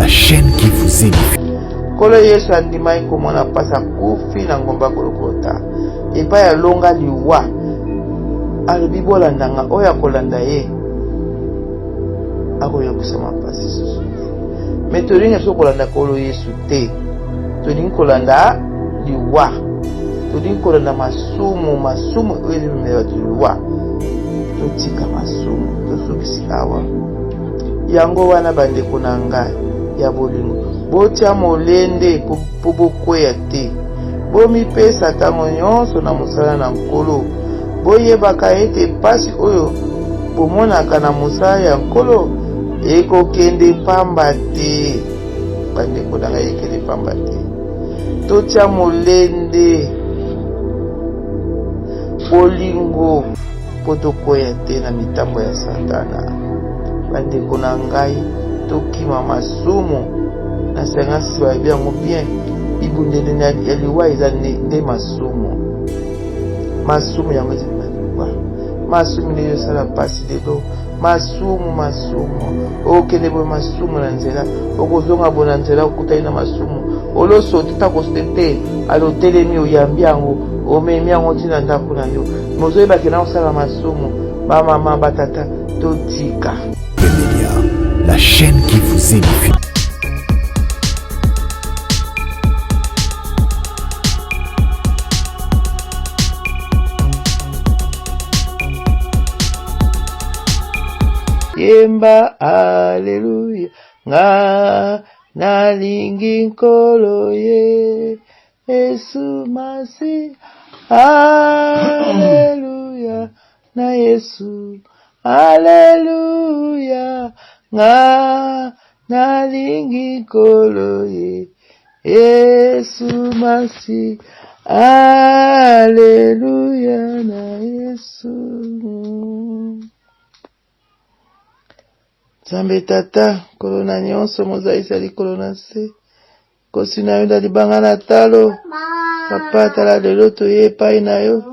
la chaîne qui vous édifie. Nkolo Yesu andimaki komona mpasi, akufi na ngomba Golgota, epai alonga liwa. Alobi, bolanda nga, oyo akolanda ye akoyokisama mpasi lisusu te. Me tolingi biso kolanda Nkolo Yesu te, tolingi kolanda liwa, tolingi kolanda masumu, masumu oyo ezomemela bato liwa. Totika masumu, tosukisi awa. Yango wana bandeko na ngai ya bolingo, botia molende mpo bokweya te. Bomipesa ntango nyonso na mosala na Nkolo. Boyebaka ete mpasi oyo bomonaka na mosala ya Nkolo ekokende pamba te. Bandeko na ngai, ekende pamba te. Totia molende, bolingo, mpo tokweya te na mitambo ya Satana. Bandeko na ngai, tokima masumu. Na 56 balobi yango bien, bibundeli ya liwa eza nde masumu. Masumu yango ezali na liwa. Masumu nde ezosala mpasi lelo. Masumu, masumu. Okende boye masumu na nzela, okozonga boye na nzela okutani na masumu. Oloso tata kosote te, alotelemi oyambi yango, omemi yango ti na ndako na yo. Mais ozoyeba ke na osala masumu. Ba mama, ba tata, totika. Media, la chaîne qui vous édifie. Yemba aleluya, nga nalingi Nkolo ye Yesu Masiya, aleluya na Yesu, aleluya nga nalingi Nkolo ye Yesu Masiya, aleluya na Yesu. Nzambe Tata, Nkolo na nyonso, mozalisi ya likolo na nse, nkosi na yo na libanga na talo, Papa, tala lelo toye epai na yo,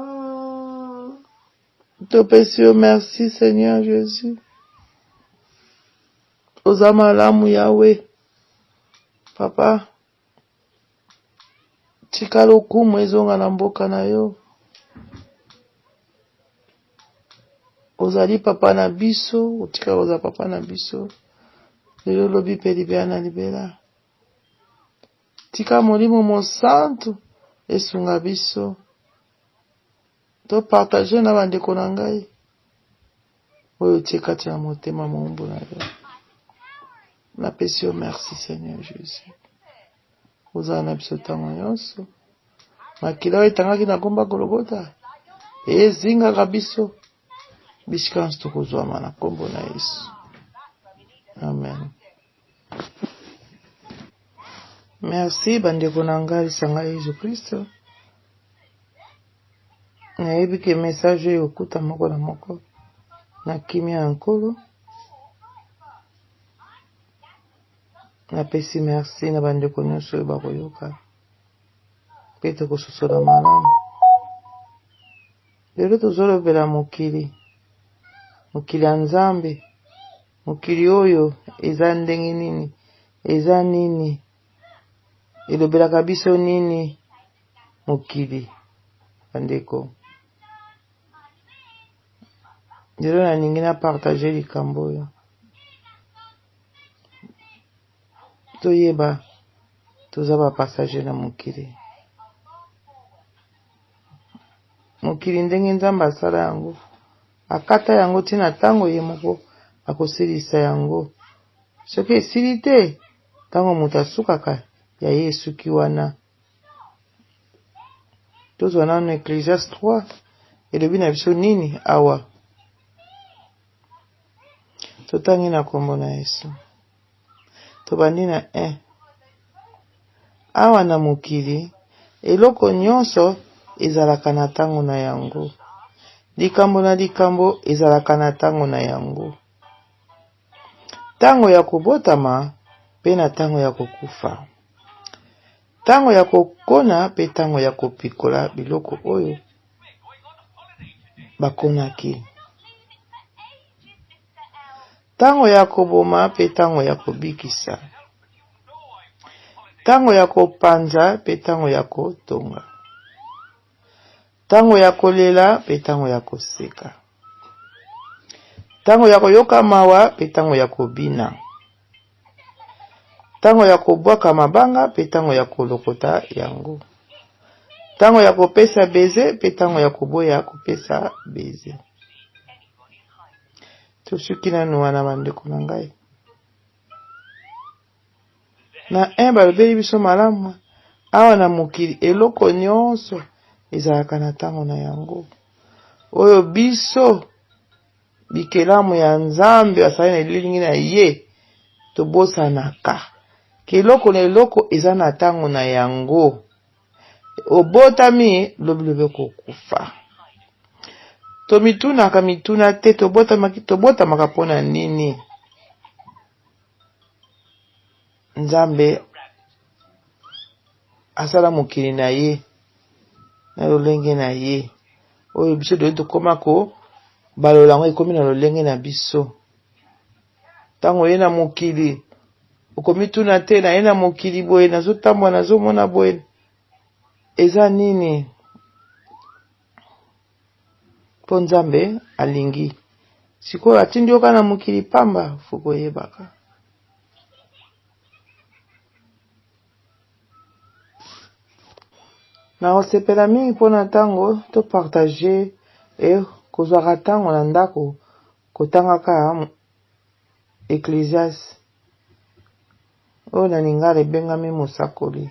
topesi yo merci Seigneur Jésus, oza malamu Yahweh, Papa. Tika lokumu ezonga na mboka na yo. Ozali papa na biso, otikala kozala papa na biso lelo, lobi mpe libela na libela. Tika Molimo Mosantu esunga biso to partage na bandeko na ngai oyo otie kati na motema moumbu na yo. Napesi yo merci Seigneur Jesus. Ozala na biso ntango nyonso. Makila oyo etangaki na gomba Gologota ezingaka biso bisika nyonso tokozwama na nkombo na Yesu. Amen. Merci bandeko na ngai lisanga Yesu Kristo. Nayebi ke message oyo okuta moko na moko na kimia ya Nkolo. Napesi merci na bandeko nyonso oyo bakoyoka mpe tokososola malamu. Lelo tozolobela mokili, mokili ya Nzambe, mokili oyo eza ndenge nini, eza nini, elobelaka biso nini mokili, bandeko. Lelo nalingi na partage likambo oyo toyeba toza ba passager na mokili. Mokili ndenge Nzambe asala yango, akata yango ntina ntango ye moko akosilisa yango. Soki esili te, ntango moto asukaka ya ye esuki wana. Tozwa nanu Ecclesiaste 3 elobi na biso nini awa? Totangi na kombo na Yesu. Tobandi na 1. Awa na mokili, eloko nyonso ezalaka na ntango na yango. Likambo na likambo ezalaka na ntango na yango. Ntango ya kobotama mpe na ntango ya kokufa. Ntango ya kokona mpe ntango ya kopikola biloko oyo bakonaki. Ntango ya koboma mpe ntango ya kobikisa. Ntango ya kopanza mpe ntango ya kotonga. Ntango ya kolela mpe ntango ya koseka. Ntango ya koyoka mawa mpe ntango ya kobina. Ntango ya kobwaka mabanga mpe ntango ya kolokota yango. Ntango ya kopesa beze mpe ntango ya koboya kopesa beze. Tosuki nanu wana bandeko na ngai. Na 1 balobeli biso malamu awa na mokili eloko nyonso ezalaka na ntango na yango. Oyo biso bikelamu ya Nzambe asali na elilingi na ye tobosanaka ke eloko na eloko eza na ntango na yango. Obotami lobi lobi okokufa. Tomitunaka mituna te tobotamaki tobotamaka mpo na nini? Nzambe asala mokili na ye na lolenge na ye oyo biso toyei tokoma ko balola yango ekomi na lolenge na biso. Ntango oye na mokili okomituna te naye na mokili boye nazotambola nazomona boye eza nini? Mpo Nzambe alingi sikoyo atindi yo kaka na mokili pamba fo koyebaka. Nakosepela mingi mpona ntango to partage e kozwaka ntango na ndako kotangaka Ecclesiaste oyo na lingala ebengami mosakoli.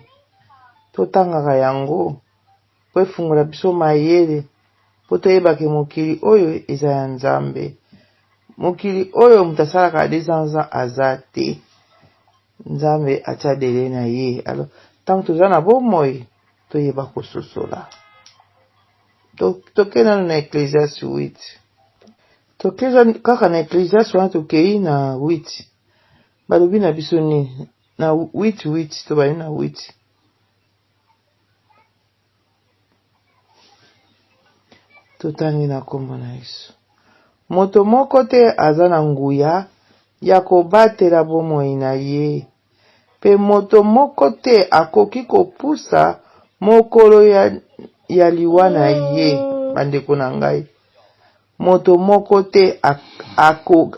Totangaka yango mpo efungola biso mayele mpo toyeba ke mokili oyo eza ya Nzambe. Mokili oyo moto asalaka 200 ans aza te. Nzambe atia dele na ye. Alors ntango toza na bomoi toyeba kososola. Toke nano na Ecclesiaste 8. Toke kaka na Ecclesiaste wana tokei na 8. Balobi na biso nini? Na 8 8 tobandi na 8. Totangi na nkombo na Yesu. Moto moko te aza na nguya ya kobatela bomoi na ye, mpe moto moko te akoki kopusa mokolo ya, ya liwa na ye. Bandeko na ngai, moto moko te ako,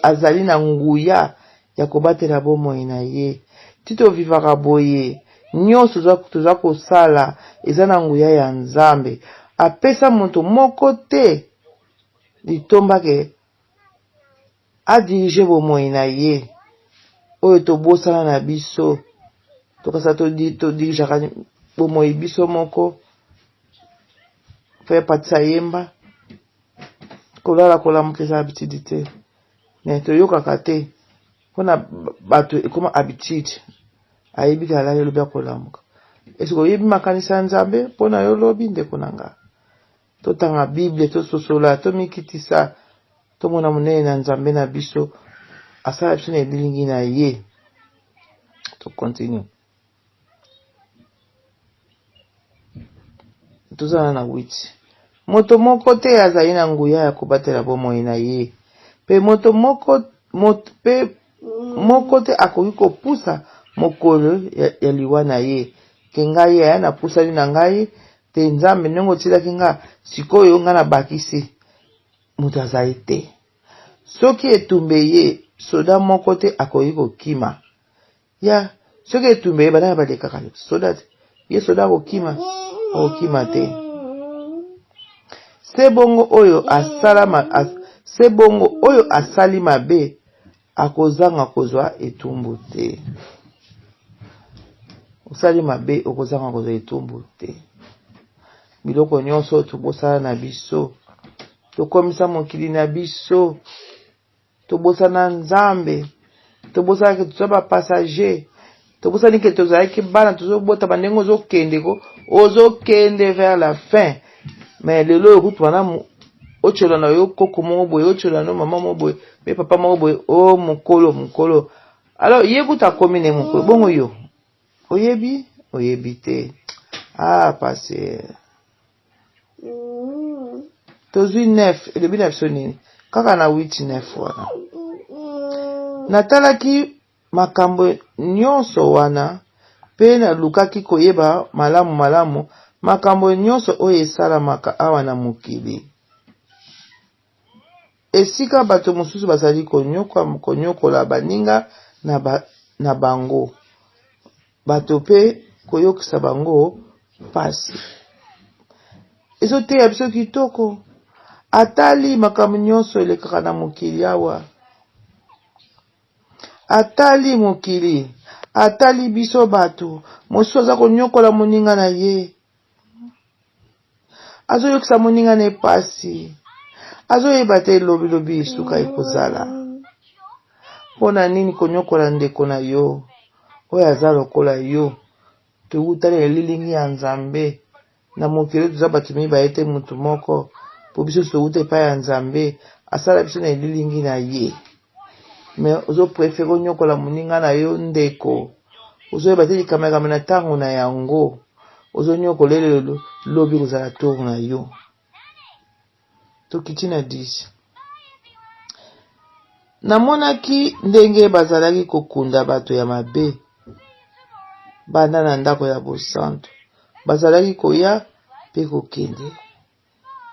azali na nguya ya kobatela bomoi na ye. Ti tovivaka boye, nyonso toza kosala eza na nguya ya Nzambe. Apesa moto moko te litomba ke adirige bomoi na ye. Oyo tobosana na biso, tokasa todirijaka bomoi biso moko. Frère Patisa yemba kolala kolamuka eza habitude te. Mais toyokaka te mpona bato ekoma habitude ayebi ke alali lobi akolamuka eske oyebi makanisi ya nzambe mpo na yo lobi ndeko na nga totanga bible tososola tomikitisa tomona monene na nzambe na biso asala biso na elilingi na ye tokontinue Tozala na 8. Moto moko te azali na nguya ya kobatela bomoi na ye, mpe moto moko, mot, mpe moko te akoki kopusa mokolo ya, ya liwa na ye. Ke ngai eh, napusani na ngai te, Nzambe ndenge otilaki nga, sikoyo nga nabakisi, moto azali te. Soki etumba eye, soda moko te akoki kokima. Ya soki etumba ye banani balekaka soda te ye soda akokima akokima te se bongo oyo asala ma, as, se bongo oyo asali mabe akozanga kozwa etumbu te osali mabe okozanga kozwa etumbu te biloko nyonso tobosana na biso tokomisa mokili na biso Tobosana Nzambe, tobosana ke toza ba passager, tobosani ke tozalaki bana, tozobotama ndenge ozokende ko, ozokende vers la fin. Mais lelo oyo kutu wana otyola na yo koko moko boye, otyola na yo mama moko boye, pe papa moko boye, o oh, mokolo mokolo. Alors ye kutu akomi ne mokolo, bongo yo oyebi oyebi te. Ah passer. Tozwi 9 elobi na biso nini? Kaka na 8 9 wana natalaki makambo nyonso wana. Mpe nalukaki koyeba malamu malamu makambo nyonso oyo esalamaka awa na mokili. Esika bato mosusu bazali konyokola baninga na, ba, na bango, bato mpe koyokisa bango mpasi. Ezoteya biso kitoko. Atali makambo nyonso elekaka na mokili awa. Atali mokili, atali biso bato. Mosusu aza konyokola moninga na ye. Azoyokisa moninga na ye pasi. Azoyeba te lobi lobi suka ekozala. Mpo na nini konyokola ndeko na yo oyo aza lokola yo? Towuta na elilingi ya Nzambe. Na mokili oyo toza bato mibaye te moto moko, mpo biso towuta epai ya Nzambe, asala biso na elilingi na ye. Mais ozo prefere onyokola moninga na yo ndeko, ozoyeba te likambo na ntango na yango, ozonyokola ye lelo, lobi kozala tour na yo. Tokiti na 10. Namonaki ndenge bazalaki kokunda bato ya mabe banda na ndako ya bosantu. Bazalaki koya mpe kokende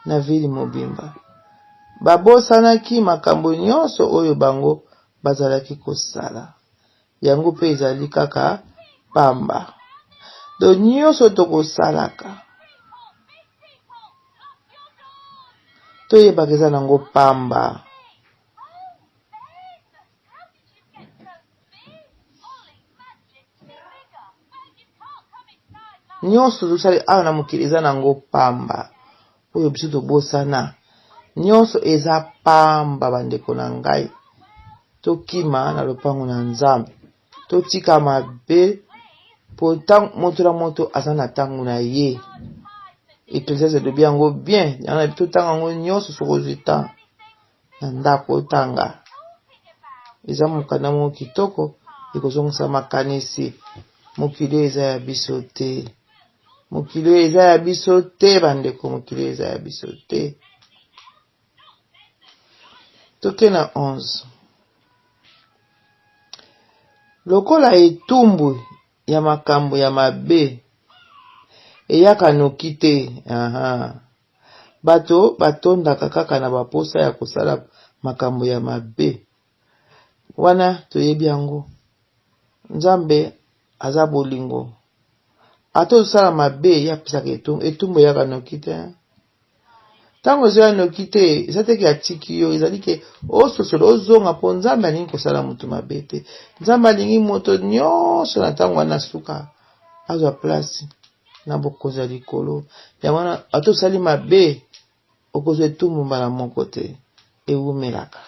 na vile mobimba. Babosanaki makambo nyonso oyo bango bazalaki kosala. Yango mpe ezali kaka pamba. Donc nyonso tokosalaka, toyebaka eza nango pamba. Nyonso tozosala awa na mokili eza nango pamba. Oyo biso tobosana, nyonso eza pamba bandeko na ngai. Tokima na lopango na Nzambe, totika mabe po moto na moto aza na ntango na ye. Ecclesiaste elobi yango bien, yango na totanga yango nyonso soki ozwi temps na ndako otanga. Eza mokanda moko kitoko, ekozongisa makanisi. Mokili oyo eza ya biso te. Mokili oyo eza ya biso te bandeko, mokili oyo eza ya biso te. Toke na 11. Lokola etumbu ya makambo ya mabe eyaka noki te, aha, bato batondaka kaka na baposa ya kosala makambo ya mabe. Wana toyebi yango. Nzambe aza bolingo. Ata ozosala mabe, ye apesaka etumbu. Etumbu eyaka noki te. Ntango ezoya noki te, eza te ke atiki yo, ezali ke ososola, ozonga, mpo Nzambe alingi kosala moto mabe te. Nzambe alingi moto nyonso na ntango wana suka azwa place na bokonzi ya likolo. Yango wana ata osali mabe, okozwa etumbu mbala moko te, ewumelaka.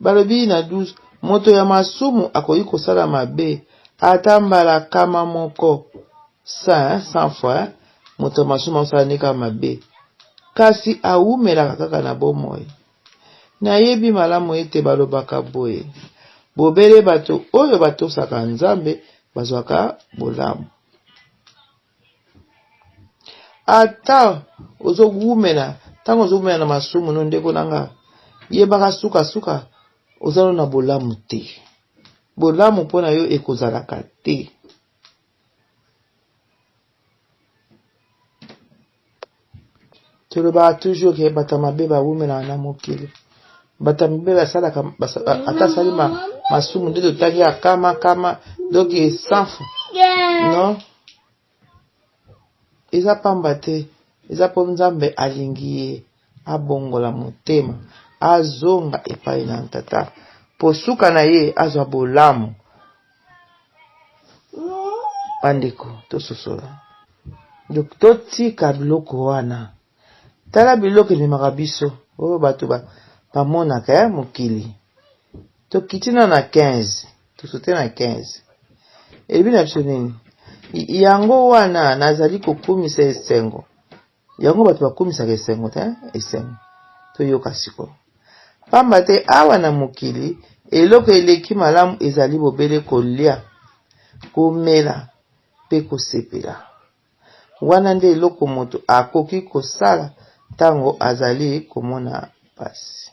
Balobi na 12, moto ya masumu akoki kosala mabe ata mbala kama moko, 100 fois, moto ya masumu akosala nde kaka mabe, kasi awumelaka kaka na bomoi. Nayebi malamu ete balobaka boye, bobele bato oyo batosaka Nzambe bazwaka bolamu. Ata ozowumela, ntango ozowumela na masumu no ndeko na nga, yebaka sukasuka oza no na bolamu te. Bolamu mpo na yo ekozalaka te. Tolobaka toujours ke bato ya mabe bawumelaka na mokili. Bato ya mabe basalaka, ata asali masumu nde totangi ya kama kama, donc esanfu. Non, eza pamba te, eza mpo Nzambe alingi ye abongola motema, azonga epai na Tata, mpo suka na ye azwa bolamu. Bandeko, tososola. Donc totika biloko wana. Tala biloko ememaka biso oyo bato bamonaka ya mokili. Tokiti na na 15, tosote na 15. Elobi na biso nini? Yango wana nazali kokumisa esengo. Yango bato bakumisaka esengo te, esengo. Toyoka sikoyo. Pamba te awa na mokili eloko eleki malamu ezali bobele kolia, komela mpe kosepela. Wana nde eloko moto akoki kosala ntango azali komona mpasi.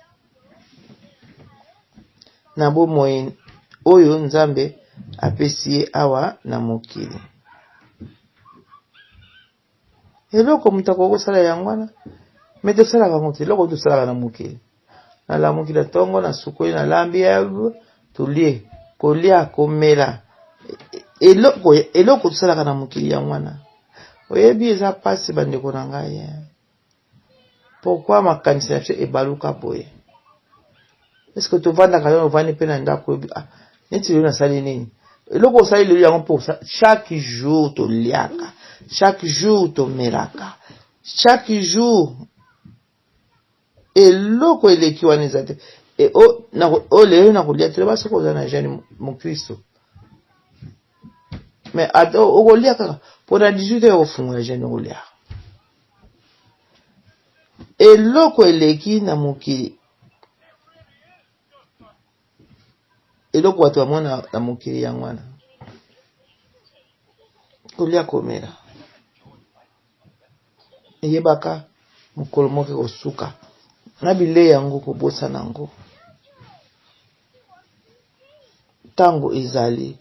Na bomoi oyo Nzambe apesi ye awa na mokili. Eloko moto akoki kosala yango wana, me tosalaka yango te. Eloko tosalaka na mokili, nalamuki na ntongo, nasukoli, nalambi, tolie, kolia, komela, eloko eloko tosalaka na mokili yango wana. Oyebi, eza mpasi bandeko na ngai. Pourquoi makanisi na biso ebaluka boye? Est-ce que tovandaka yo ovandi mpe na ndako oyebi ah, neti lelo nasali nini? Eloko osali lelo yango mpo chaque jour toliaka, chaque jour tomelaka, chaque jour eloko eleki wana eza te. E, o lelo nakolia te, loba soki oza na jeune mokristo mais ata okolia kaka mpo na 18 heures ofungola jeune okolia. Eloko eleki na mokili, eloko bato bamona na mokili yango wana, kolia komela, eyebaka mokolo moko ekosuka na bilei yango kobosana yango. Ntango ezali,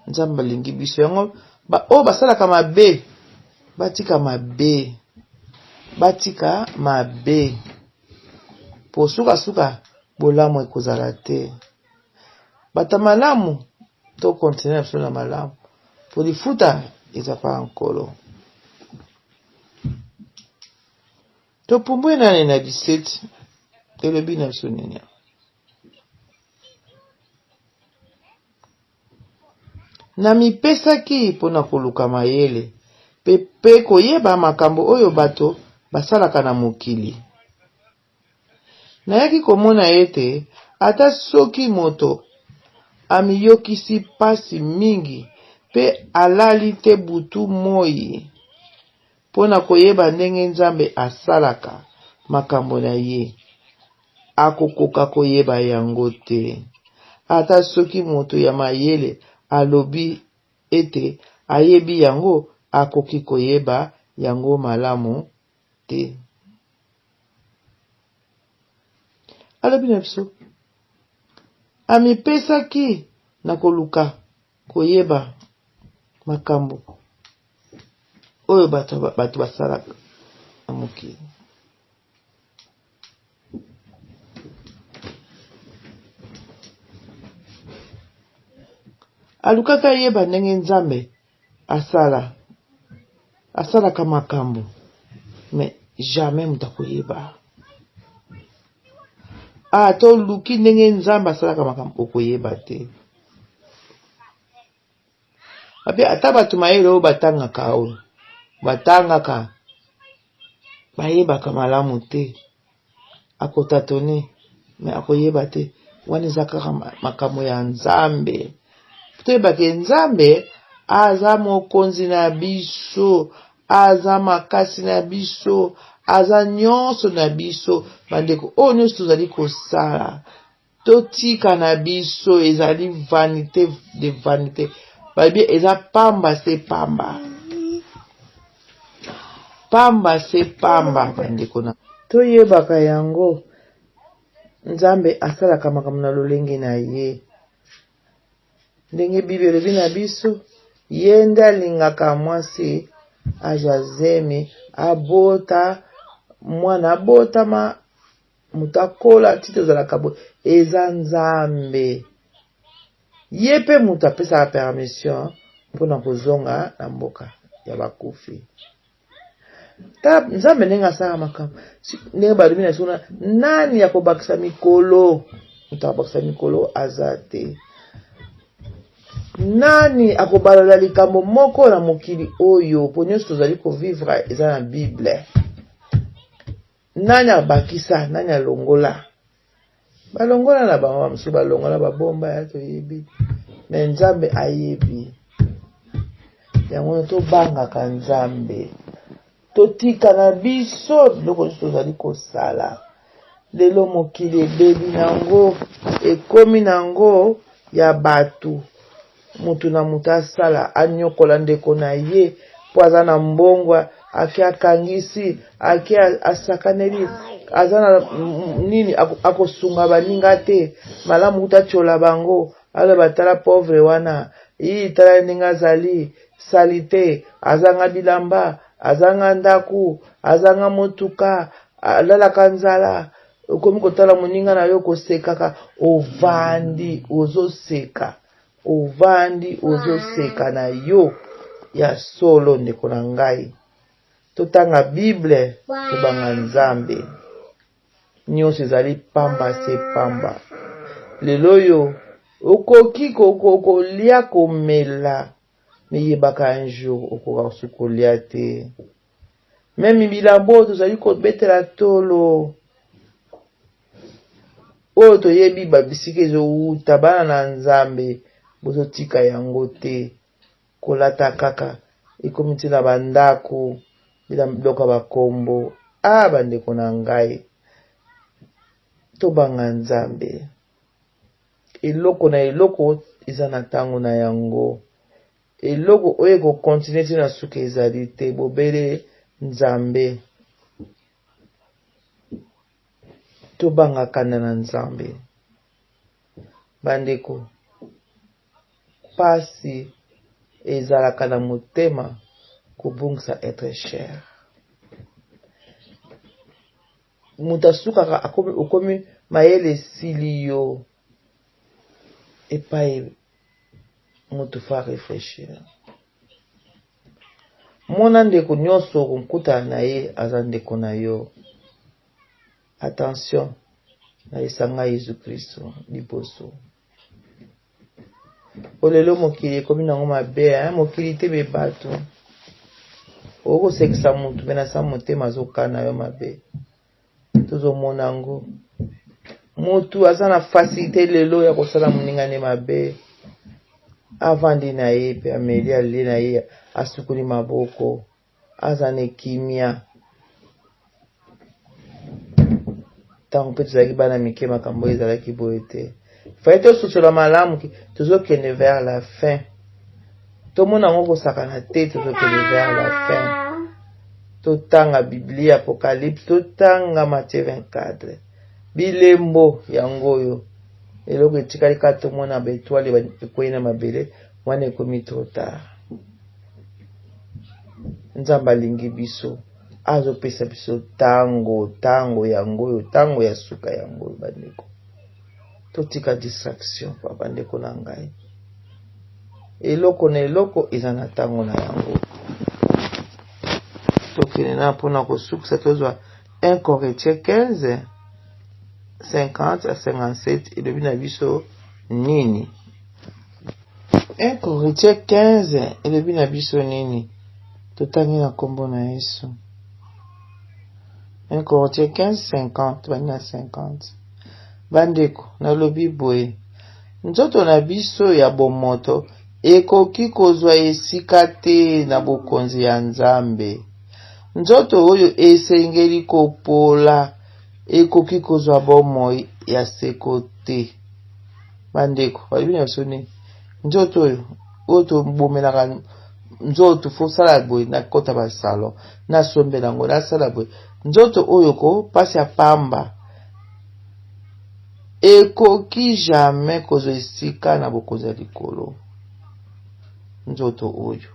Nzambe alingi biso yango. Oyo basalaka mabe batika mabe, batika mabe, po sukasuka bolamu ekozala te. Bato ya malamu to kontinue na biso na malamu, po lifuta eza pa Nkolo. Topumbwe nani na 17 elobi na biso nini? Namipesaki mpo na koluka mayele mpe koyeba makambo oyo bato basalaka na mokili. Nayaki komona ete ata soki moto amiyokisi mpasi mingi mpe alali te butu moi mpo na koyeba ndenge Nzambe asalaka makambo na ye, akokoka koyeba yango te. Ata soki moto ya mayele alobi ete ayebi yango, akoki koyeba yango malamu te. Alobi na biso, amipesaki na koluka koyeba makambo oyo bato basalaka na mokili. Alukaki ayeba ndenge Nzambe asala asalaka makambo, mais jamais moto akoyeba. Ata oluki ndenge Nzambe asalaka makambo, okoyeba te. Ape ata bato mayele oyo batangaka, oyo batangaka bayebaka malamu te, akotatone me akoyeba te. Wana eza kaka makambo ya Nzambe. Toyebake Nzambe aza mokonzi na biso, aza makasi na biso, aza nyonso na biso. Bandeko, oyo nyonso tozali kosala, totika na biso, ezali vanité de vanité. Balobi eza pamba se pamba, pamba se pamba. Bandeko na, toyebaka yango, Nzambe asalaka makambo na lolenge na ye. Ndenge Biblia elobi na biso, ye nde alingaka mwasi azwa zemi, abota mwana, abotama moto, akola ti tozalaka boye. Eza Nzambe ye mpe moto apesaka permission mpona kozonga na mboka ya bakufi. Ta Nzambe ndenge asalaka makambo, ndenge balobi na biso, nani ya kobakisa mikolo? Moto akobakisa mikolo aza te. Nani akobalola likambo moko na mokili oyo? Mpo nyonso tozali kovivre eza na Bible. Nani abakisa, nani alongola? Balongola na bango, bamosusu balongola, babomba ya toyebi, me Nzambe ayebi yango. Wana tobangaka Nzambe, totika na biso biloko nyonso tozali kosala. Lelo mokili ebebi nango, ekomi nango ya bato, moto na moto asala, anyokola ndeko na ye mpo aza na mbongo, ake akangisi, ake asakaneli, aza na nini, akosunga baninga te, malamu kuta atyola bango. Aloba tala pauvre wana, ii tala ndenge azali salite, azanga bilamba, azanga ndaku, azanga motuka, alalaka nzala. Okomi kotala moninga na yo kosekaka, ovandi ozoseka, ovandi ozoseka na yo. Ya solo ndeko na ngai, totanga Bible, tobanga Nzambe. Nyonso ezali pamba se pamba. Lelo oyo okoki kolia komela, me yebaka un jour okoka kosu kolia te. Meme bilamba oyo tozali kobetela tolo, oyo toyebi ba bisika ezowuta, bana na Nzambe bozotika yango te. Kolata kaka ekomi ti na bandako, biloko ya bakombo. Ah, bandeko na ngai, tobanga Nzambe. Eloko na eloko eza na ntango na yango. Eloko oyo ekokontinue ti na suka ezali te, bobele Nzambe. Tobanga kanda na Nzambe. Bandeko, pasi ezalaka na motema kobungisa être cher. Moto asukaka akomi, okomi mayele esili yo epai moto fa réfléchir. Mona ndeko nyonso okokutana na ye aza ndeko na yo. Attention na lisanga Yesu Kristo liboso. Po lelo mokili ekomi nango mabe, hein? Mokili te be bato. Okosekisa mutu me na sa motema azokana yo mabe. Tozomona yango. Mutu aza na facilité lelo ya kosala moninga ne mabe. Avandi na ye pe ameli alie na ye asukoli maboko. Aza na kimia. Ntango mpe tozalaki bana mike makambo oyo ezalaki boye te. Fallait tososola malamu tozokende vers la fin. Tomona yango kosakana te, tozokende vers la fin. Totanga Biblia, Apocalypse, totanga Matthieu 24. Bilembo yango oyo. Eloko etikali kaka tomona ba etoile ekwei na mabele, wana ekomi trop tard. Nzambe alingi biso, azopesa biso tango, tango yango oyo, tango ya suka yango oyo bandeko. Totika distraction pa bandeko na ngai. Eloko na eloko eza na tango na yango. Tokende na mpona kosukisa tozwa 1 Corinthiens 15 50 à 57 elobi na biso nini? 1 Corinthiens 15 elobi na biso nini? Totangi na kombo na Yesu. 1 Corinthiens 15 50 bandi na 50. Bandeko, nalobi boye, nzoto na biso ya bomoto ekoki kozwa esika te na bokonzi ya Nzambe. Nzoto oyo esengeli kopola ekoki kozwa bomoi ya seko te. Bandeko, balobi na biso nini? Nzoto oyo, oyo tobomelaka nzoto, fosala boye, nakota ba salon, nasombela yango, nasala boye. Nzoto oyo ko pasi ya pamba ekoki jamais kozwa esika na bokonzi ya likolo. Nzoto oyo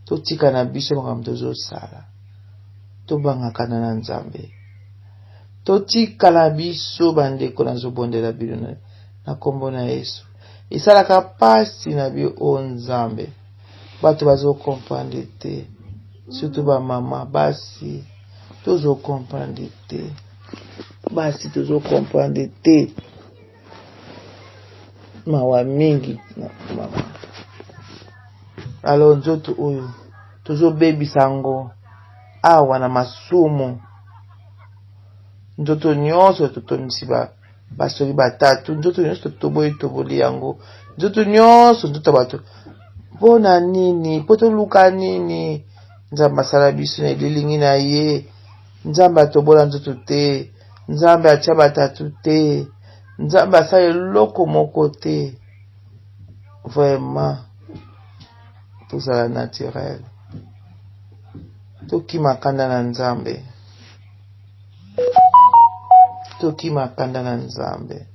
totika na biso makambo tozosala, tobangakana na Nzambe, totikala biso bandeko. Nazobondela bino na kombo na Yesu. Esalaka pasi na bio o Nzambe, bato bazokomprendre te, surtout ba mama basi tozokomprendre te, basi tozokomprendre te, mawa mingi na mama. Alors nzoto oyo tozobebisa yango awa na masumu, nzoto nyonso totondisi ba basoli batatu, nzoto nyonso totoboyi toboli yango, nzoto nyonso nzoto bato. Mpo na nini? Mpo toluka nini? Nzambe asala biso na elilingi na ye. Nzambe atobola nzoto te, Nzambe atia batatu te, Nzambe asala eloko moko te. Vraiment tozala naturel, tokima kanda na Nzambe, tokima kanda na Nzambe.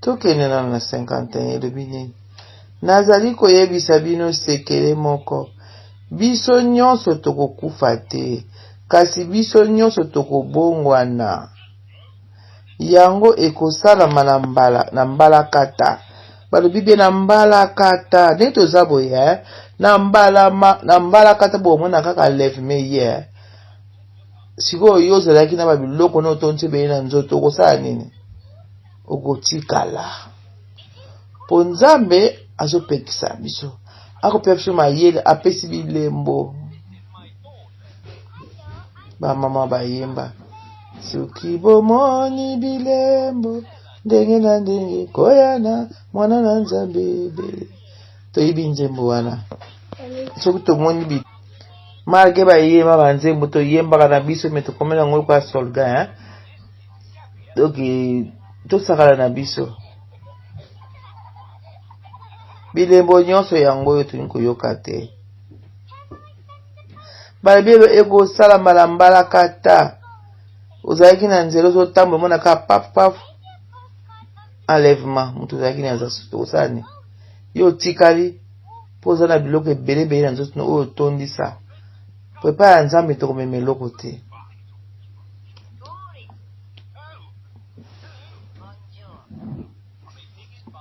Tokende nano na 51, elobi nini? Nazali koyebisa bino sekele moko, biso nyonso tokokufa te, kasi biso nyonso tokobongwana. Yango ekosalama na mbala na mbalakata. Balobi bien na mbalakata. Ndenge toza boye, eh? Na mbala ma, na mbalakata bomona kaka enlèvement ye. Eh? Sikoyo yo ozalaki na ba biloko na otonti ebele na nzoto, okosala nini? Okotikala. Po Nzambe azopekisa biso. Akopesa biso mayele, apesi bilembo. Ba mama bayemba soki bomoni bilembo ndenge na ndenge koya na mwana na Nzambe ebele. Toyebi nzembo wana. Soki tomoni bi malgre bayemba ba nzembo toyembaka na biso me tokomela yango lokola soldat hein? Donc tosakana na biso bilembo nyonso yango oyo tolingi koyoka te. Balobi ekosalama na mbalakata. Ozalaki na nzela ozotambola omona kaka paf paf enlèvement moto ozalaki na nzoto okosala nini? Yo otikali mpo oza na biloko ebele ebele na nzoto oyo otondisa. Po epai ya Nzambe tokomema eloko te.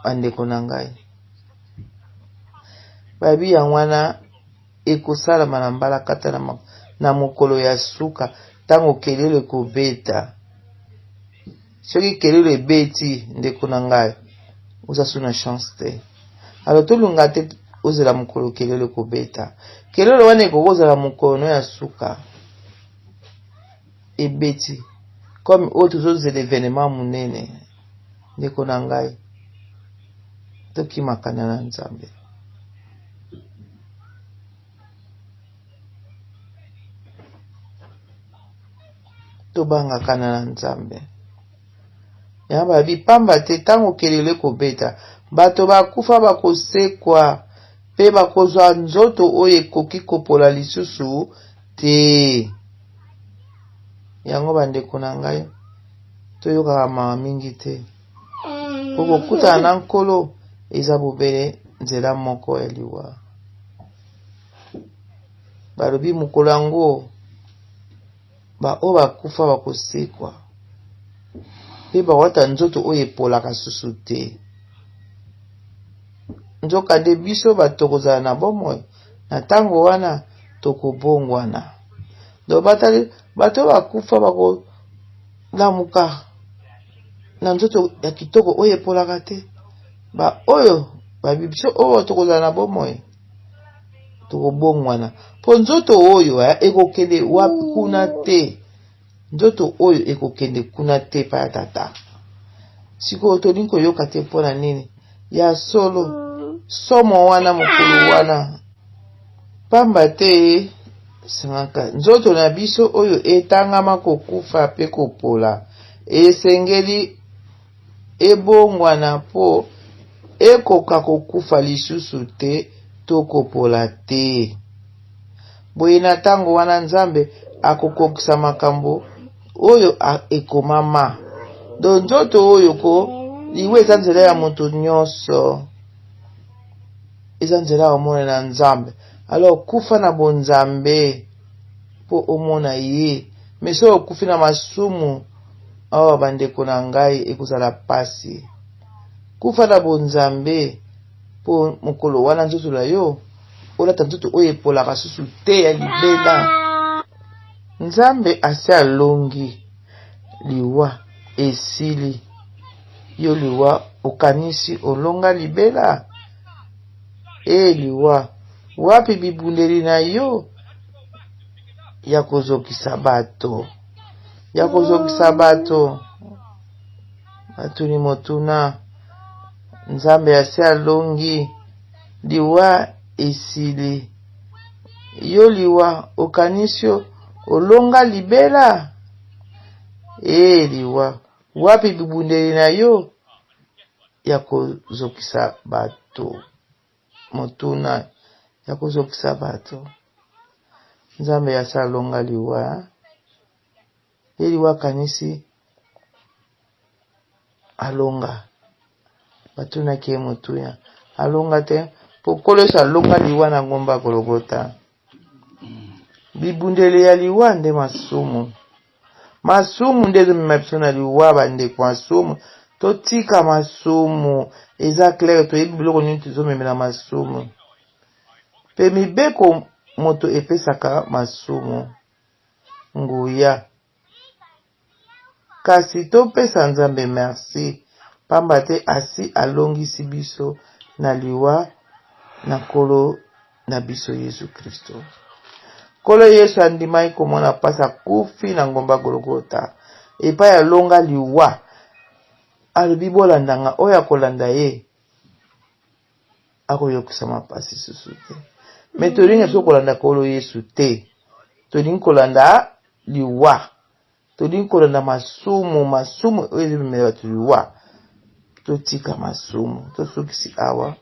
Bandeko na ngai, bayebi yango wana ekosalama na mbalakata na mokolo ya suka ntango kelelo ekobeta. Soki kelelo ebeti, ndeko na ngai, oza su na chance te. Alors tolinga te ozela mokolo kelelo ekobeta. Kelelo wana ekoki kozala mokolo no ya suka ebeti comme oyo tozozela evenement monene. Ndeko na ngai, tokimakana na Nzambe. Tobangakana na Nzambe. Yango balobi pamba te ntango kelelo ekobeta, bato bakufa bakosekwa mpe bakozwa nzoto oyo ekoki kopola lisusu te. Yango bandeko na ngai, toyokaka mawa mingi te. Po kokutana na Nkolo eza bobele nzela moko ya liwa. Balobi mokolo yango baoyo bakufa bakosekwa mpe bakolata nzoto oyo epolaka susu te. Nzokande biso bato tokozala na bomoi na ntango wana tokobongwana. Donc batali bato oyo bakufa bakolamuka na nzoto ya kitoko oyo epolaka te. Baoyo babi biso oyo tokozala na bomoi tokobongwana mpo nzoto oyo eh, ekokende wapi kuna te nzoto oyo ekokende kuna te epai ya tata sikoyo tolingi koyoka te mpo na nini ya solo somo wana mokolo wana pamba te sangaka nzoto na biso oyo etangama kokufa mpe kopola esengeli ebongwana mpo ekoka kokufa lisusu te to kopola te. Boye na ntango wana Nzambe akokokisa makambo oyo ekomama. Do nzoto oyo ko liwa eza nzela ya moto nyonso, eza nzela ya komona na Nzambe. Alors kufa na bonzambe mpo omona ye, mais soki okufi na masumu, oh bandeko na ngai, ekozala pasi. Kufa na bonzambe mpo mokolo wana nzoto na yo olata nzoto oyo epolaka susu te ya libela. Nzambe asi alongi liwa, esili. Yo liwa okanisi olonga libela? E liwa, wapi bibundeli na yo ya kozokisa bato? Ya kozokisa bato. Batuni motuna, Nzambe asi alongi, liwa esili. Yo liwa, okanisi olonga libela? Ee liwa, wapi bibundeli na yo ya kozokisa bato? Motuna ya kozokisa bato. Nzambe asi alonga liwa. Ye liwa akanisi alonga. Batunaki ye motuya. Alonga te, mpo Nkolo Yesu alonga liwa na ngomba Gologota. Bibundeli ya liwa nde masumu. Masumu nde ezomema biso na liwa, bandeko. Masumu, totika masumu. Eza clair, toyebi biloko nini tozomemela masumu. Mpe mibeko moto epesaka masumu nguya. Kasi topesa Nzambe merci, pamba te asi alongisi biso na liwa na Nkolo na biso Yesu Kristo. Nkolo Yesu andimaki komona mpasi, akufi na ngomba Golgota, epai alonga liwa. Alobi, bolanda nga, oyo akolanda ye akoyokisama mpasi susu te. Me tolingi biso kolanda Nkolo Yesu te, tolingi kolanda liwa, tolingi kolanda masumu, masumu oyo ezomemela bato liwa. Totika masumu, tosukisi awa.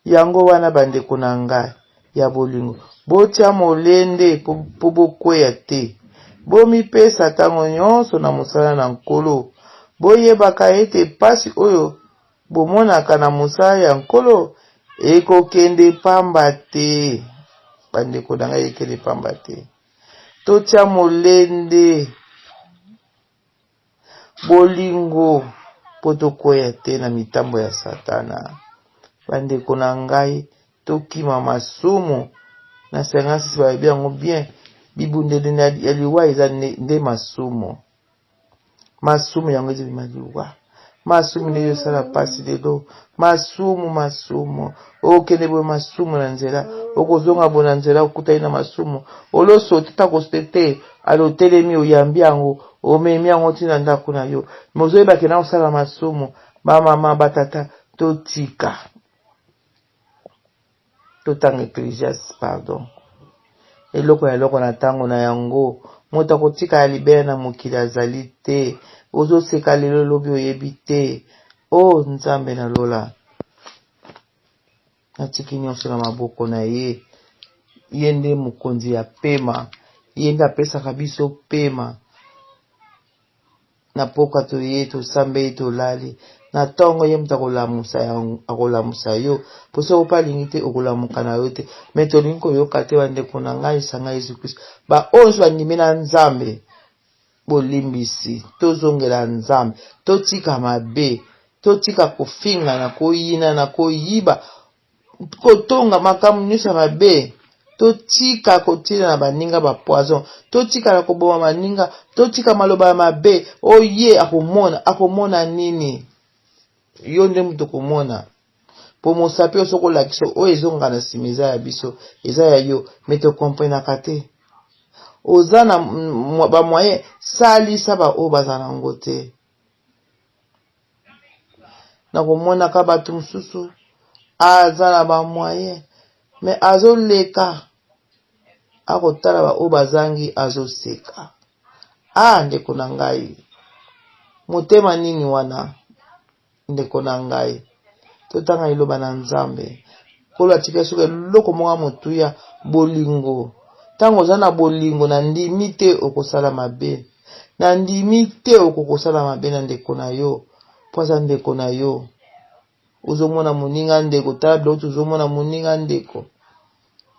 Yango wana bandeko na ngai ya bolingo, botia molende mpo bokweya te. Bomipesa ntango nyonso na mosala na Nkolo. Boyebaka ete mpasi oyo bomonaka na mosala ya Nkolo ekokende pamba te. Bandeko na ngai, ekende pamba te. Totia molende, bolingo, mpo tokweya te na mitambo ya Satana. Bandeko na ngai, tokima masumu. Na 56 balobi yango bien, bibundeli ya liwa eza nde masumu. Masumu yango ezobima liwa. Masumu nde ezosala mpasi lelo. Masumu, masumu. Okende boye masumu na nzela, okozonga boye na nzela okutani na masumu. Olosote ta kosote te, alo otelemi oyambi yango, omemi yango ti na ndako na yo. Me ozoyeba ke na osala masumu. Ba mama, ba tata, totika. Totanga Ecclesiastes, pardon. Eloko na eloko na ntango na yango. Moto akotikala libela na mokili azali te. Ozoseka lelo, lobi oyebi te. O oh, Nzambe na lola, natiki nyonso na maboko na ye. Ye nde mokonzi ya pema, ye nde apesaka biso pema. Na pokwa toye tosambeli tolali na tongo ye moto akolamusa akolamusa yo po soki ope alingi te okolamuka na yo te me tolingi koyoka te bandeko na ngai esanga Yesu Kristo ba oyo nyonso bandimi na Nzambe bolimbisi tozongela Nzambe totika mabe totika kofingana koyinana koyiba kotonga makambo nyonso ya mabe totika kotina na baninga ba poison totika na koboma baninga totika maloba ya mabe oye akomona akomona nini yo nde moto okomona po mosapi oyo soki olakisa oyo ezonga na nsima eza ya biso eza ya yo me tokomprenaka te oza na bamoyen salisa baoyo baza na yango te Nakomonaka bato mosusu aza na ba moyen me azoleka akotala baoyo bazangi azoseka. Ah ndeko na ngai, motema nini wana ndeko na ngai? Totanga liloba na Nzambe. Nkolo atikali soki eloko moko ya motuya, bolingo. Ntango oza na bolingo, nandimi te okosala mabe. Nandimi te okoki kosala mabe na ndeko na yo, mpo aza ndeko na yo. Ozomona moninga ndeko, tala biloko tozomona moninga ndeko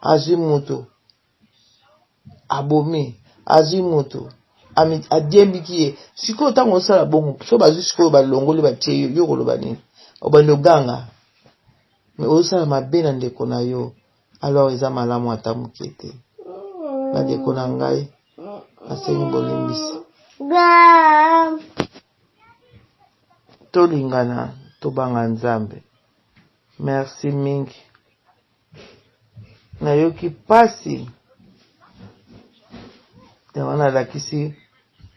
azwi moto abomi, azwi moto adiembiki ye. Sikoyo ntango osala bongo, so bazwi sikoyo balongoli batie yo, yo okoloba nini? Obandi oganga, me ozosala mabe na ndeko na yo. Alors eza malamu ata moke te. Bandeko na ngai, nasengi bolimbisi. Tolingana, tobanga Nzambe. Merci mingi. Nayoki pasi. Yango nalakisi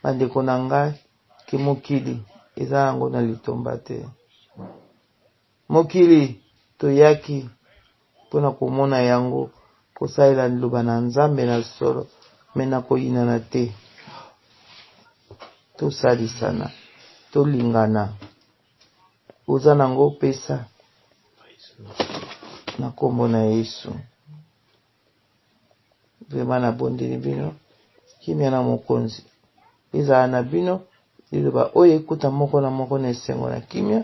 bandeko na ngai ke mokili eza yango na litomba te. Mokili toyaki mpo na komona yango, kosalela liloba na Nzambe na solo, me na koyinana te. Tosalisana, tolingana. Oza nango pesa na kombo na Yesu. Vraiment nabondeli bino kimia na mokonzi ezala na bino liloba oyo ekuta moko na moko na esengo na kimia.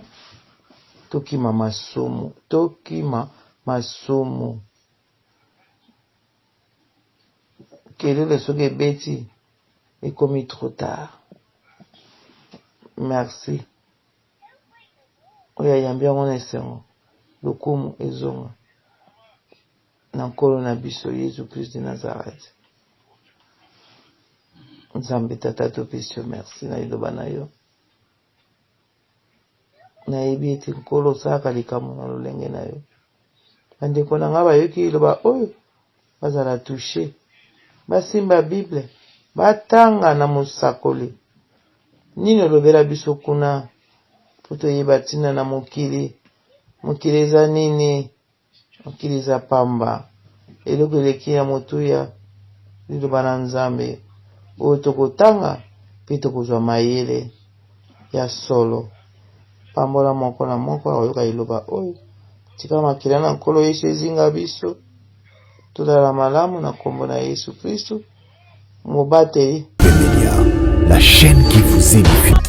Tokima masumu, tokima masumu. Kelele soki ebeti ekomi trop tard. Merci. Oyo ayambi yango na esengo, lokumu ezonga na Nkolo na biso Yesu Christ de Nazareth. Nzambe Tata, topesi yo merci na liloba na yo. Nayebi ete Nkolo osalaka likambo na lolenge na yo. Bandeko na ngai bayoki liloba oyo, bazala touche, basimba Bible, batanga na mosakoli nini olobela biso kuna, mpo toyeba ntina na mokili. Mokili eza nini? Mokili eza pamba. Eloko eleki ya motuya, liloba na Nzambe oyo tokotanga mpe tokozwa mayele ya solo. Pambola moko na moko akoyoka liloba oyo. Tika makila na Nkolo Yesu ezinga biso. Tolala malamu na nkombo na Yesu Kristu, mobateli. Media, la chaîne qui vous édifie.